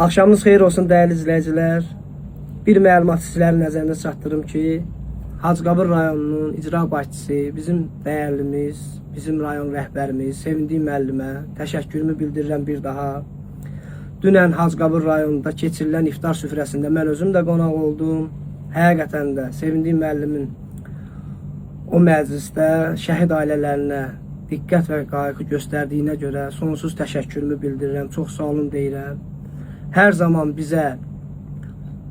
Axşamınız xeyir olsun dəyərli izləyicilər. Bir məlumat sizlərin nəzərinə çatdırım ki, Hacıqabul rayonunun icra başçısı, bizim dəyərlimiz, bizim rayon rəhbərimiz Sevindik müəllimə təşəkkürümü bildirirəm bir daha. Dünən Hacıqabul rayonunda keçirilən iftar süfrəsində mən özüm də qonaq oldum. Həqiqətən də Sevindik müəllimin o məclisdə şəhid ailələrinə diqqət və qayğı göstərdiyinə görə sonsuz təşəkkürümü bildirirəm. Çox sağ olun deyirəm. Hər zaman bizə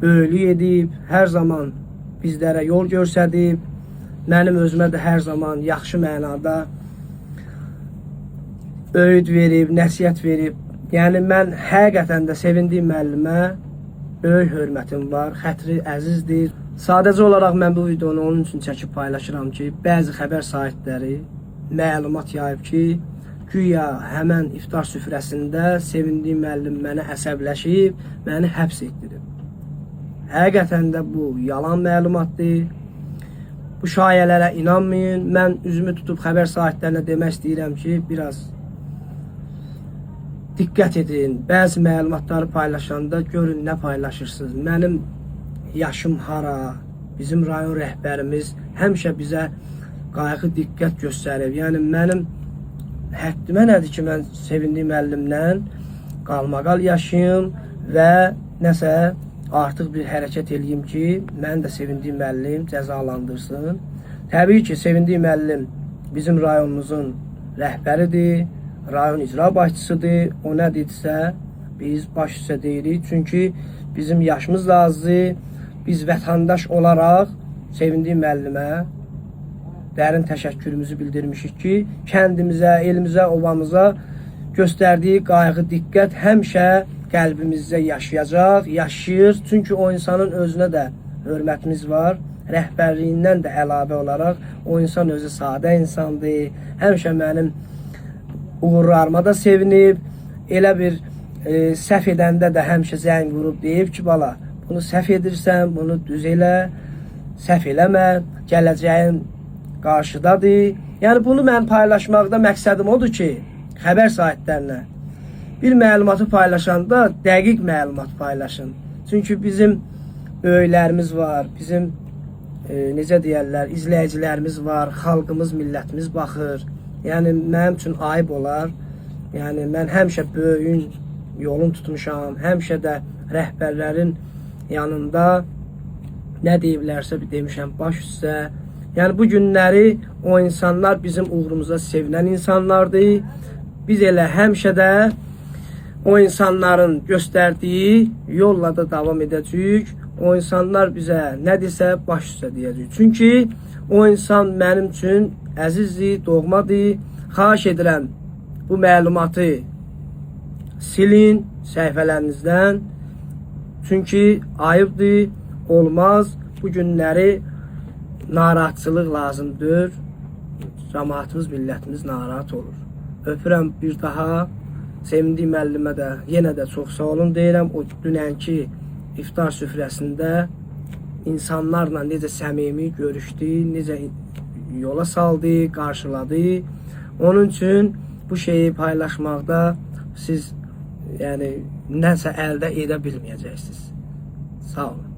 böyüklük edib, hər zaman bizlərə yol göstərib. Mənim özümə də hər zaman yaxşı mənada öyüd verib, nəsihət verib. Yəni mən həqiqətən də Sevindiyim müəllimə böyük hörmətim var, xətri əzizdir. Sadəcə olaraq mən bu videonu onun üçün çəkib paylaşıram ki, bəzi xəbər saytları məlumat yayıb ki, güya həmən iftar süfrəsində Sevindiyim müəllim mənə əsəbləşib, məni həbs etdirib. Həqiqətən də bu yalan məlumatdır. Bu şayələrə inanmayın. Mən üzümü tutub xəbər saytlarına demək istəyirəm ki, biraz diqqət edin. Bəzi məlumatları paylaşanda görün nə paylaşırsınız. Mənim yaşım hara? Bizim rayon rəhbərimiz həmişə bizə qayğı diqqət göstərib. Yəni mənim həddimə nədir ki, mən Sevindiyim müəllimdən qalmaqal yaşayım və nəsə artıq bir hərəkət eləyim ki, mən də Sevindiyim müəllim cəzalandırsın. Təbii ki, Sevindiyim müəllim bizim rayonumuzun rəhbəridir, rayon icra başçısıdır. O nə dedirsə, biz baş üstə deyirik. Çünki bizim yaşımız da azdır. Biz vətəndaş olaraq Sevindiyim müəllimə dərin təşəkkürümüzü bildirmişik ki, kəndimizə, elimizə, obamıza göstərdiyi qayğı, diqqət həmişə qəlbimizdə yaşayacaq, yaşayır. Çünki o insanın özünə də hörmətimiz var. Rəhbərliyindən də əlavə olaraq o insan özü sadə insandır. Həmişə mənim uğurlarıma da sevinib. Elə bir səhv edəndə də həmişə zəng vurub deyib ki, bala, bunu səhv edirsən, bunu düz elə, səhv eləmə, gələcəyin qarşıdadır. Yəni bunu mən paylaşmaqda məqsədim odur ki, xəbər saytlarına bir məlumatı paylaşanda dəqiq məlumat paylaşın. Çünki bizim böyüklərimiz var, bizim necə deyərlər, izləyicilərimiz var, xalqımız, millətimiz baxır. Yəni mənim üçün ayıb olar. Yəni mən həmişə böyüyün yolunu tutmuşam, həmişə də rəhbərlərin yanında nə deyiblərsə bir demişəm baş üstə. Yəni bu günləri o insanlar bizim uğrumuza sevinən insanlardır. Biz elə həmişə də o insanların göstərdiyi yolla da davam edəcəyik. O insanlar bizə nə desə baş üstə deyəcəyik. Çünki o insan mənim üçün əzizdir, doğmadır. Xahiş edirəm bu məlumatı silin səhifələrinizdən. Çünki ayıbdır, olmaz. Bu günləri narahatçılıq lazımdır. Cəmaatımız, millətimiz narahat olur. Öpürəm bir daha. Sevindiyim müəllimə də yenə də çox sağ olun deyirəm. O dünənki iftar süfrəsində insanlarla necə səmimi görüşdü, necə yola saldı, qarşıladı. Onun üçün bu şeyi paylaşmaqda siz yəni nəsə əldə edə bilməyəcəksiniz. Sağ olun.